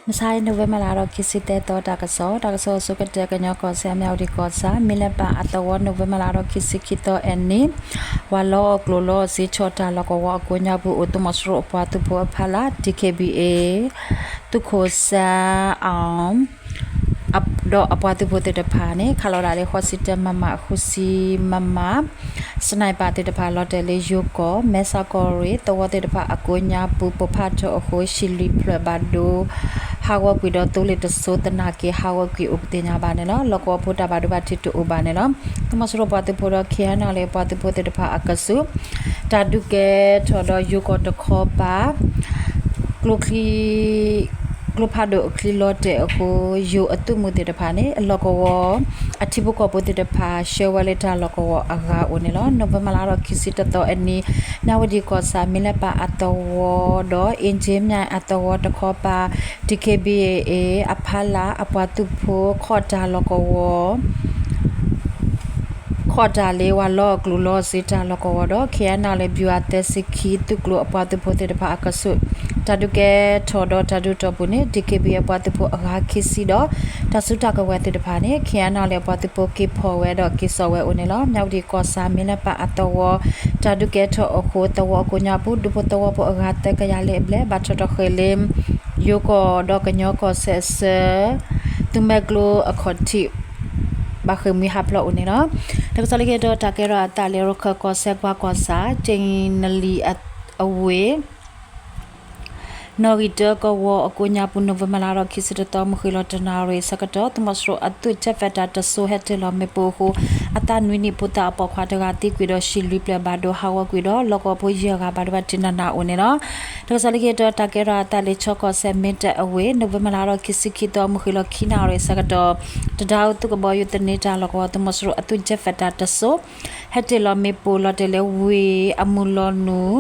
မုၢ်ဆါအံၤ နိၣ်ဝ့ဘၢၣ်လါဒီး ခံဆံသၢသီ တၢ်ကစီၣ်, တၢ်ကစီၣ်အဆိကတၢၢ် ကညီကီၢ်စဲၣ် မၠၣ်ဝတံၣ်ကီၢ်ဆၣ် မ့ၢ်လၢပၢ်အသဝီ နိၣ်ဝ့ဘၢၣ်လါဒီး ခံဆံခံသီအနံၤ ဝၤလီအီၣ်ကျိၣ်လီအီၣ်စ့ ဆီၣ်တၢ်လီၢ်ကဝီၤအကိးညါပူၤ အိၣ်သုးမီၤစိရိၤအပှၤသုးဖိအဖီလာ် DKBA သုးခိၣ်စၣ်အီၣ် ဒီးအပှၤသုးဖိသ့ၣ်တဖၣ်န့ၣ် ခးလီၤဒၣ်လၢ ဃိးဆံတၢ မမ ဃုဆံ မမ sniper သ့ၣ်တဖၣ် လီၤတဲာ်လၢယိၤကီၢ် မဲၢ်ဆီးကီၢ်ရ့ၣ် သဝီသ့ၣ်တဖၣ်အကိးညါပူၤ ပိၢ်ဖးထီၣ်အဃိ ဟံၣ်လွံၢ်ဖျၢၣ်ဘၣ်ဒိ ဟးဂီၤကွံာ်ဒီး သိလ့ၣ်တစိၤသနာ်က့ ဟးဂီၤကွံာ်အိၣ်ပသ့ၣ်ညါဘၣ်န့ၣ်လီၤ. လီၢ်ကဝီၤဖိတၢ်ဘၣ်ဒိဘၣ်ထံးတအိၣ်ဘၣ်န့ၣ်လီၤ. သုးမီၤစိရိၤပှၤသုးဖိဒီး KNLA ပှၤသုးဖိသ့ၣ်တဖၣ်အကဆူး တၢ်ဒုးကဲထီၣ်ဒီးယိၤကီၢ်တခီပၤ ကျိချံ ကျိဖးဒိၣ်အချံလီၤတဲာ်အဃိ ယိၤအသုးမုၢ်သ့ၣ်တဖၣ်န့ၣ် အလီၢ်ကဝီၤ အထံဖိကီၢ်ဖိသ့ၣ်တဖၣ် ဆှၢဝဲလၢတၢ်လီၢ်ကဝီၤအဂၤအိၣ်န့ၣ်လီၤ. နိၣ်ဝ့ဘၢၣ်လါဒီး ခံဆံတသီအနံၤ မၠၣ်ဝတံၣ်ကီၢ်ဆၣ် မ့ၢ်လၢပၢ်အသဝီဒီး အ့ၣ်ကၠ့မၠၣ်အသဝီတခီပၤ DKBA အဖီလာ် အပှၤသုးဖိ ခီၣ်တၢ်လီၢ်ကဝီၤ ခီၣ်တၢ်လၢ ဝၤလီအီၣ်ကျိၣ်လီအီၣ်စ့တၢ်လီၢ်ကဝီၤဒီး KNLA ဗျူဟာ သၢဆံခံ သုးကျိၤအပှၤသုးဖိသ့ၣ်တဖၣ်အကဆူး တၢ်ဒုးကဲထီၣ်ဒီးတၢ်ဒုးတီၢ်ပူၤန့ၣ် DKBA အပှၤသုးဖိအဂၤခံဆံဒီး တၢ်စုတၢ်ကဝဲၤသ့ၣ်တဖၣ်န့ၣ် KNLA အပှၤသုးဖိက့ၤဖီၣ်ဝဲဒီးက့ၤစိာ်ဝဲအိၣ်န့ၣ်လီၤ. မၠၣ်ဝတံၣ်ကီၢ်ဆၣ် မ့ၢ်လၢပၢ်အသဝီ တၢ်ဒုးကဲထီၣ်အဃိ သဝီအကိးညါပူၤ ဒူဖိသဝီဖိအဂၤသၢကယၤလၢအဘျဲၣ် ဘၣ်ထီၣ်ထီၣ်ဃဲၤလၢ ယိၤကီၢ်ဒီးကညီကီၢ်စဲၣ်အဆၢ သူမွဲကျိအခီၣ်ထံး ဘၣ်ဃ့ၢ်မှံဟးဖျိးအိၣ်န့ၣ်လီၤ. တၢ်ကစီၣ်လၢခံတတီၤ တၢ်ကဲထီၣ်အသးလၢ ရခၢၣ်ကီၢ်စဲၣ် ကွၢ်ကီၢ်ဆၣ် ကၠ့နလံၤအဝ့ၢ် နီၣ်ဂံၢ်တၢကဝီၤအကိးညါပူၤ နိၣ်ဝ့ဘၢၣ်လါဒီး ခံဆံတသီ မုၢ်ဃ့ၢ်လီၤတနၣ်ရံၣ်ဆၢကတီၢ် သုးမီၤစိရိၤအသုး jet fighter တစိၤ ဟဲတ့ၢ်လီၤမ့ၣ်ပိၢ်အဃိ အသးနွံနံၣ်ဖိသၣ်အပိာ်ခွါတဂၤသံကွံာ်ဒီး ဟံၣ်လွံၢ်ဖျၢၣ်ဘၣ်ဒိဟးဂီၤကွံာ်ဒီး လီၢ်ကဝီၤဖိယဲၢ်ဂၤဘၣ်ဒိဘၣ်ထံးနးနးအိၣ်န့ၣ်လီၤ. တၢ်ကစီၣ်လၢခံတတီၤ တၢ်ကဲထီၣ်အသးလၢ ခၠ့ကီၢ်စဲၣ်မ့ၢ်တၢ်အဝ့ၢ် နိၣ်ဝ့ဘၢၣ်လါဒီး ခံဆံခံသီ မုၢ်ဃ့ၢ်လီၤခံနၣ်ရံၣ်ဆၢကတီၢ် တဒါအူသုးကဘီယူၤသန့တၢ်လီၢ်ကဝီၤ သုးမီၤစိရိၤအသုး jet fighter တစိၤ ဟဲတ့ၢ်လီၤမ့ၣ်ပိၢ်လီၤတဲာ်လၢ ဝ့ၢ်အမုၢ်လီၤနုာ်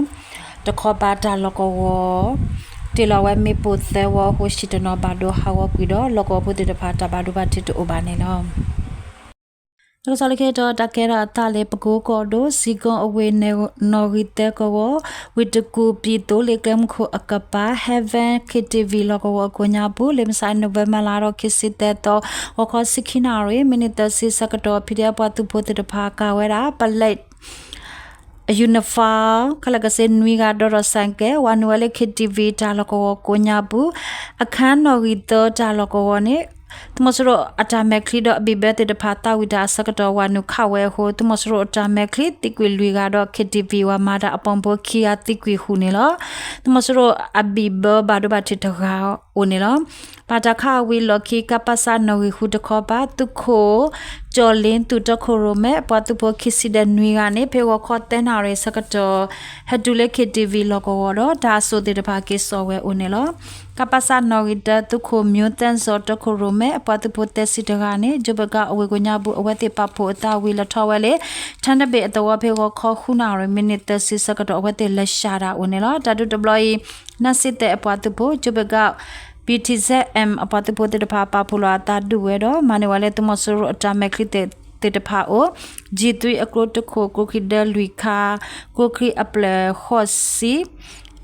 တခီပၤတၢ်လီၢ်ကဝီၤ တ့ၢ်လီၤဝဲမ့ၣ်ပိၢ်သၢဝီအဃိ ဟံၣ်တနီၤဘၣ်ဒိဟးဂီၤကွံာ်ဒီး လီၢ်ကဝီၤဖိသ့ၣ်တဖၣ်တၢ်ဘၣ်ဒိဘၣ်ထံးတအိၣ်ဘၣ်န့ၣ်လီၤ. တၢ်ကစီၣ်လၢခံတတီၤ တၢ်ကဲထီၣ်အသးလၢ ပကိကီၢ်ဒိၣ် စံကိအဝ့ၢ် နီၣ်ဂံၢ်သၢကဝီၤ ဝ့ၢ်တကူၣ် ပံၣ်သိလ့ၣ်ကျဲမုၢ်ခိၣ်အကပၤ Heaven KTV လီၢ်ကဝီၤအကိးညါပူၤ လၢမုၢ်ဆါ နိၣ်ဝ့ဘၢၣ်လါဒီး ခံဆံသၢသီ ဂီၤခီဆံခံနၣ်ရံၣ် မံးနံးသၢဆံဆၢကတီၢ် PDF ပှၤသုးဖိသ့ၣ်တဖၣ်ကၤဝဲဒၣ် ပလဲး uniform ခဲလၢာ်ခဲဆ့နွံဂၤ ဒီးထီၣ်စဲးကဲး ဝၤနုာ်ဝဲလၢ KTV တၢ်လီၢ်ကဝီၤကိးညါပူၤ အခန်းနီၣ်ဂံၢ်သၢတၢ်လီၢ်ကဝီၤန့ၣ် သုးမီၤစိရိၤအတၢ်မဲာ်ချံဒီးအဘံၣ်ဘၢသ့ၣ်တဖၣ် သၣ်ဝံၤတၢ်အဆၢကတီၢ် ဝၤနုာ်ခးဝဲအဃိ သုးမီၤစိရိၤအတၢ်မဲာ်ချံသံကွံာ်လွံၢ်ဂၤဒီး KTV ဝၤမၤတၢ်အပီၢ်ဖိခံဂၤသံကွံာ်ဃုာ်န့ၣ်လီၤ. သုးမီၤစိရိၤအဘံၣ်ဘၢဘၣ်ဒိဘၣ်ထံးတဂၤအိၣ်န့ၣ်လီၤ. ဘၣ်တၢ်ခးဝံၤလီၢ်ခံ ကပစ နီၣ်ဂံၢ်ဃုတခီပၤ သုးခိၣ် ကၠီၣ်လ့သူၣ်တီခိၣ်ရိၣ်မဲ ပှၤသုးဖိခံဆံဒီးနွံဂၤန့ၣ် ဖဲဂီၤခီသၢနၣ်ရံၣ်ဆၢကတီၢ် ဟဲတုၤလၢ KTV လီၢ်ကဝီၤဒီး တၢ်အစိၣ်သ့ၣ်တဖၣ်က့ၤစိာ်ဝဲအိၣ်န့ၣ်လီၤ. ကပစ နီၣ်ဂံၢ်တၢ သုးခိၣ် မျိုးသန့်ဇော် တီခိၣ်ရိၣ်မဲ အပှၤသုးဖိသၢဆံတဂၤန့ၣ် ကၠိဘ့ၣ်ကၣ်အဝ့ၢ်ကိးညါပူၤ အဝဲသ့ၣ်ပာ်ဖှိၣ်အသးဝံၤလီၤထီၣ်ဝဲလၢ ထန်းတပ့ၤအသဝီဖဲဂီၤခီဃုနၣ်ရံၣ် မံးနံးသၢဆံဆၢကတီၢ် အဝဲသ့ၣ်လဲၤဆှၢတၢ်အိၣ်န့ၣ်လီၤ. တၢ်ဒုးတဘျီအံၤ နၢ်စ့သဲးအပှၤသုးဖိ ကၠိဘ့ၣ်ကၣ် BTZM အပှၤသုးဖိသ့ၣ်တဖၣ် ပာ်ဖှိၣ်လီၤအသးဒုးဝဲဒီး မၤန့ၢ်ဝဲလၢသုးမီၤစိရိၤအတၢ်မဲာ်ချံသ့ၣ်တဖၣ်အအိၣ် G three အကျိတခိၣ် ကျိချံဒၢလွံၢ်ခါ ကျိချံအပျဲၢ်ဃိးဆံ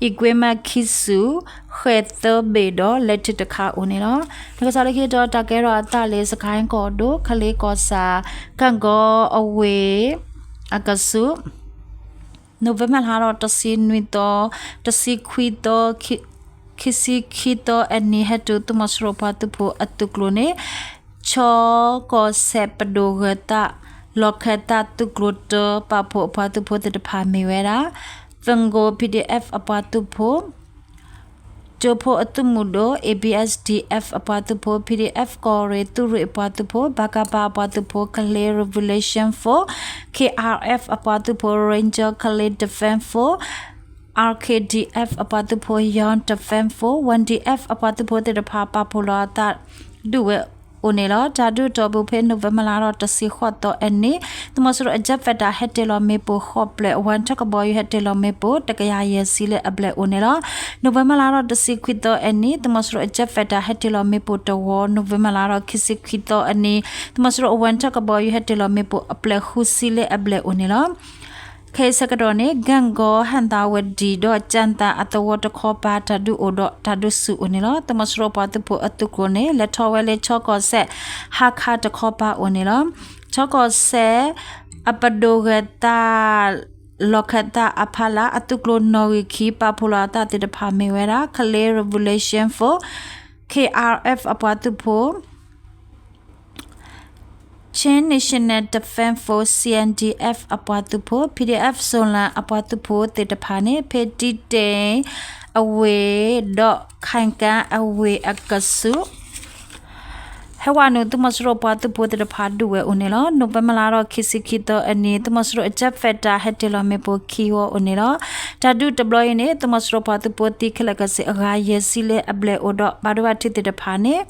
equipment ခံဆူၣ် ဃဲၢ်သၢဘ့ၣ်ဒီး လဲထံးတခါအိၣ်န့ၣ်လီၤ. တၢ်ကစီၣ်လၢခံတတီၤ တၢ်ကဲထီၣ်အသးလၢ စကဲၣ်ကီၢ်ဒိၣ် ကလ့ကီၢ်ဆၣ် ကၣ်ကီအဝ့ၢ်အကဆူး နိၣ်ဝ့ဘၢၣ်လါဒီး တဆံနွံသီ တဆံခွံသီ ခံဆံခံသီအနံၤ ဟဲတုၤသုးမီၤစိရိၤပှၤသုးဖိအသုးကျိၤန့ၣ် ခၠ့ကီၢ်စဲၣ်ပဒိၣ်ဂၢၤသး လီၢ်ခၢၣ်သးသုးကျိၤတၢ ပာ်ဖှိၣ်အပှၤသုးဖိသ့ၣ်တဖၣ်မ့ၢ်ဝဲဒၣ် သကိ PDF အပှၤသုးဖိ ကၠိဖိအသုးမုၢ်ဒိၣ် ABSDF အပှၤသုးဖိ PDF ကီၢ်ရ့ၣ်သုးရ့ၣ်အပှၤသုးဖိ ပကဖ အပှၤသုးဖိ Kalay Revolution Force KRF အပှၤသုးဖိ Ranger Kalay Defense Force RKDF အပှၤသုးဖိ Young Defense Force one D F အပှၤသုးဖိသ့ၣ်တဖၣ် ပာ်ဖှိၣ်လီၤအသးဒုးဝဲအိၣ်န့ၣ်လီၤ. တၢ်ဒုးတီၢ်ပူၤဖဲ နိၣ်ဝ့ဘၢၣ်လါဒီး တဆံဃိးသီအနံၤ သုးမီၤစိရိၤအ jet fighter ဟဲတ့ၢ်လီၤမ့ၣ်ပိၢ်ဃိးဖျၢၣ် ဝၣ်ထၢၣ်ကဘီယူၤ ဟဲတ့ၢ်လီၤမ့ၣ်ပိၢ် တကယၤယဲၢ်ဆံလၢအဘျဲၣ်အိၣ်န့ၣ်လီၤ. နိၣ်ဝ့ဘၢၣ်လါဒီး တဆံခွံသီအနံၤ သုးမီၤစိရိၤအ jet fighter ဟဲတ့ၢ်လီၤမ့ၣ်ပိၢ်တဝီ နိၣ်ဝ့ဘၢၣ်လါဒီး ခံဆံခွံသီအနံၤ သုးမီၤစိရိၤအဝၣ်ထၢၣ်ကဘီယူၤ ဟဲတ့ၢ်လီၤမ့ၣ်ပိၢ်အဖျၢၣ်ဃုဆံလၢအဘျဲၣ်အိၣ်န့ၣ်လီၤ. ခဲအံၤဆၢကတီၢ်န့ၣ် ကၣ်ကီၤ ဟၣ်သးဝဒံၣ် ဒီးကၠၣ်သးအသဝီတခီပၤ တၢ်ဒုးအိၣ်ဒီးတၢ်ဒုးဆူၣ်အိၣ်န့ၣ်လီၤ. သုးမီၤစိရိၤပှၤသုးဖိအသုးကျိၤန့ၣ် လဲၤထီၣ်ဝဲလၢချီကီၢ်စဲၣ် ဟါခါတခီပၤအိၣ်န့ၣ်လီၤ. ချီကီၢ်စဲၣ် အပဒိၣ်ဂဲၤသး လီၢ်ခၢၣ်သးအဖီလာ် အသုးကျိၤနီၣ်ဂံၢ်ခံ ပာ်ဖှိၣ်လီၤအသးသ့ၣ်တဖၣ်မ့ၢ်ဝဲဒၣ် Karen Revolution Force, K R F အပှၤသုးဖိ Karen National Defense Force, C N D F အပှၤသုးဖိ P D F Zoland အပှၤသုးဖိသ့ၣ်တဖၣ်န့ၣ် ဖဲတံတ့ၣ်အဝ့ၢ်ဒီး ခဲကၣ်အဝ့ၢ်အကဆူး ဟဲဝဲနုာ် သုးမီၤစိရိၤပှၤသုးဖိသ့ၣ်တဖၣ်ဒုးဝဲအိၣ်န့ၣ်လီၤ. နိၣ်ဝ့ဘၢၣ်လါဒီးခံဆံခံသီအနံၤ သုးမီၤစိရိၤအ jet fighter ဟဲတ့ၢ်လီၤမ့ၣ်ပိၢ်ခံဝီအိၣ်န့ၣ်လီၤ. တၢ်ဒုးတဘျီအံၤန့ၣ် သုးမီၤစိရိၤပှၤသုးဖိသံခဲလၢာ်ခဲဆ့အဂၤယဲၢ်ဆံလၢအဘျဲၣ်အိၣ်ဒီး ဘၣ်ဒိဘၣ်ထံးသ့ၣ်တဖၣ်န့ၣ်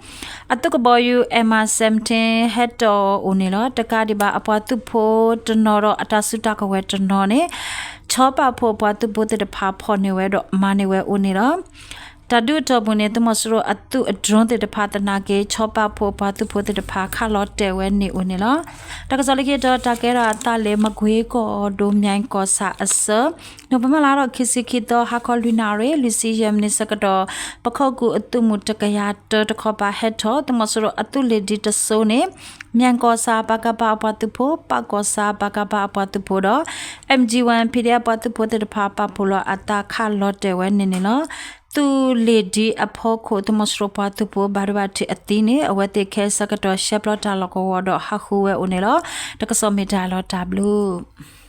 အသုးကဘီယူၤ M I seventeen ဟဲတီၢ်အိၣ်န့ၣ်လီၤ. တကးဒံးဘၣ် အပှၤသုးဖိတနီၤဒီးအတၢ်စုတၢ်ကဝဲၤတနီၤန့ၣ် ဆီပာ်ဖှိၣ်ပှၤသုးဖိသ့ၣ်တဖၣ်ဖီၣ်န့ၢ်ဝဲဒီးမၤန့ၢ်ဝဲအိၣ်န့ၣ်လီၤ. တၢ်ဒုးအတီၢ်ပူၤန့ၣ် သုးမီၤစိရိၤအသုးအ drone သ့ၣ်တဖၣ်သနာ်က့ ဆီပာ်ဖှိၣ်ပှၤသုးဖိသ့ၣ်တဖၣ်ခးလီၤတဲာ်ဝဲန့ၣ်အိၣ်န့ၣ်လီၤ. တၢ်ကစီၣ်လၢခံတီၤ တၢ်ကဲထီၣ်အသးလၢ မကွ့ကီၢ်ဒိၣ် မၠဲၣ်ကီၢ်ဆၣ်အဆၢ နိၣ်ဝ့ဘၢၣ်လါဒီးခံဆံခံသီ ဟါခီလွံၢ်နၣ်ရံၣ် လွံၢ်ဆံယဲၢ်မံးနံးဆၢကတီၢ် ပခိၣ်ကူၣ်အသုးမုၢ်တကယၤတၢတခီပၤဟဲထီၣ် သုးမီၤစိရိၤအသုးလ့ၣ်ဒံတစိၤန့ၣ် မၠဲၣ်ကီၢ်ဆၣ် ပကဖ အပှၤသုးဖိ ပၣ်ကီၢ်ဆၣ် ပကဖ အပှၤသုးဖိဒီး M G one P D F ပှၤသုးဖိသ့ၣ်တဖၣ် ပာ်ဖှိၣ်လီၤအသးခးလီၤတဲာ်ဝဲန့ၣ်န့ၣ်လီၤ. သုးလ့ၣ်ဒံအဖီခိၣ် သုးမီၤစိရိၤပှၤသုးဖိ ဘၣ်ဒိဘၣ်ထံးအသံန့ၣ် အဝဲသ့ၣ်ခဲအံၤဆၢကတီၢ် ရှဲပျီတၢ်လီၢ်ကဝီၤဒီးဟးဃုဝဲအိၣ်န့ၣ်လီၤ. တၢ်ကစီၣ်မ့ၢ်တၢ်လီၤတၢ်ဘျုး